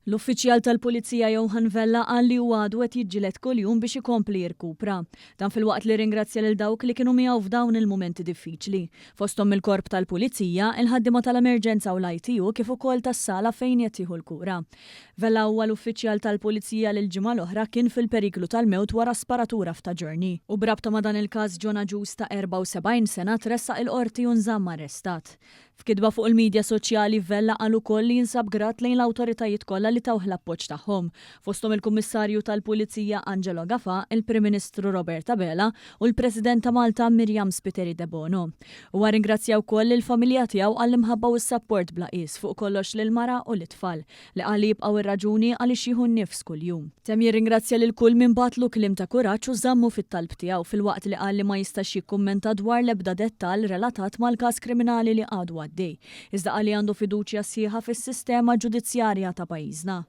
L-uffiċjal tal-Pulizija Johan Vella qal li huwa għadu qed jiġġieled kuljum biex ikompli jirkupra. Dan filwaqt li rringrazzja lil dawk li kienu miegħu f'dawn il-mumenti diffiċli, fosthom mill-Korp tal-Pulizija, il-ħaddiema tal-Emerġenza u l-ITU kif ukoll tas-sala fejn qed jieħu l-kura. Vella huwa l-uffiċjal tal-Pulizija li l-ġimgħa l-oħra kien fil-periklu tal-mewt wara sparatura f'Ta' Ġorni. U b'rabta ma' dan il-każ John Agius ta' 74 sena tressaq il-Qorti u nżamm arrestat. F'kitba fuq il-midja soċjali, Vella qal ukoll li jinsab grat lejn l-awtoritajiet kollha li tawh l-appoġġ tagħhom, fosthom il-Kummissarju tal-Pulizija Angelo Gafà, il-Prim Ministru Robert Abela u l-President ta' Malta Myriam Spiteri Debono. Huwa rringrazzja wkoll lill-familja tiegħu għall-imħabba u s-sapport bla qies, fuq kollox lill-mara u lit-tfal, li qal li jibqgħu r-raġuni għaliex jieħu n-nifs kuljum. Temm jirringrazzja lil kull min bagħatlu kliem ta' kuraġġ u żammu fit-talb tiegħu filwaqt li qal li ma jistax jikkummenta dwar l-ebda dettall relatat mal-każ kriminali li għadu għaddej, iżda qal li għandu fiduċja sħiħa fis-sistema ġudizzjarja ta' pajjiżna.